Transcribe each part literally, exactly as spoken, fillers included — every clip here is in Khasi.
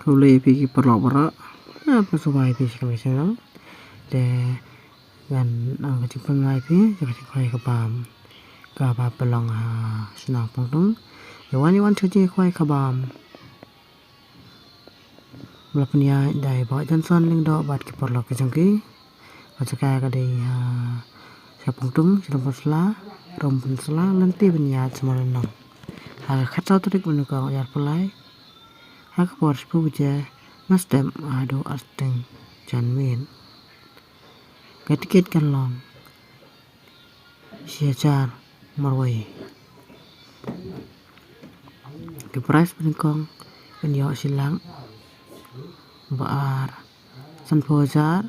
Khublei ïa phi ki paralok baroh. Nga pynshai ïa phi sha kane ka channel. Te ngan ai ka jingpynlong ïa phi ïa ka jingkhwai ka bam kaba pynlong ha shnong Pongtung. Ïa wan ïa wan sha ka jingkhwai ka bam. Ba la pynïaid da i Bah Johnson Lyngdoh bad ki paralok ki jong ki. Ka jaka ka dei ha Shapungtung, Shillong Pynsla, Rum Pynsla, lynti Bynïaid, Symon Lynnong. Ha ka khatsaw tarik u Nyngkong ar hajar arphew lai. Ha ka por shiphew baje mynstep haduh arteng janmiet. Ka tiket kan long shi hajar marwei. Ka prize ba nyngkong kan ïoh shi lak, ba ar sanphew hajar,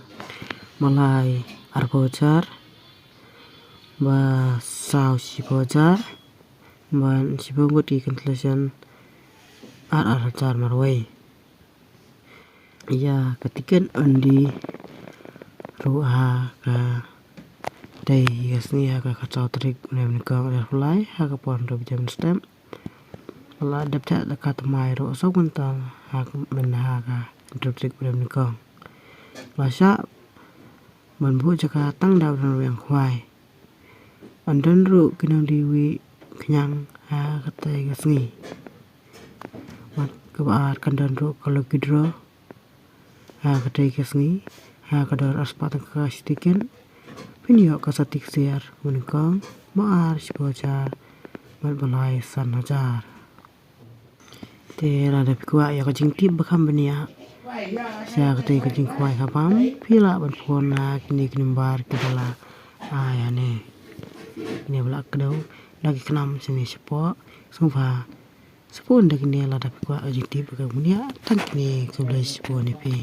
ba lai arphew hajar, ba saw shiphew hajar, ba shiphew ngut ki consolation ar ar hajar marwei. Ïa ka tiket yn die ruh ha ka dei ka sngi ha ka khatsaw tarik u Nyngkong ar hajar arphew lai ha ka por hynriew baje mynstep. La dep thiah da ka thymmai ruh saw kwintal ha ka mynta ha ka hynriew tarik u Nyngkong. La shah ban buh jaka tang da u nongriewkhwai. Yn don ruh ki nongdie wieh khñiang ha katei ka sngi. Bad kaba ar kan don ruh ka lucky draw ha katei ka sngi ha ka dor arspah tyngka shi tiket. Phin ïoh ka sati ksiar ba nyngkong, ba ar shiphew hajar, bad ba lai san hajar. Te lada phi kwah ïa ka jingtip ba kham bniah sha katei ka jingkhwai ka bam, phi lah ban phone ha kine ki number kiba la ai hangne. Kine ba la kdew da ki khnam shane shapoh. Sngewbha sa phone da kine lada phi kwah ka jingtip ba kham bniah. Tang kine, khublei shibun ïa phi.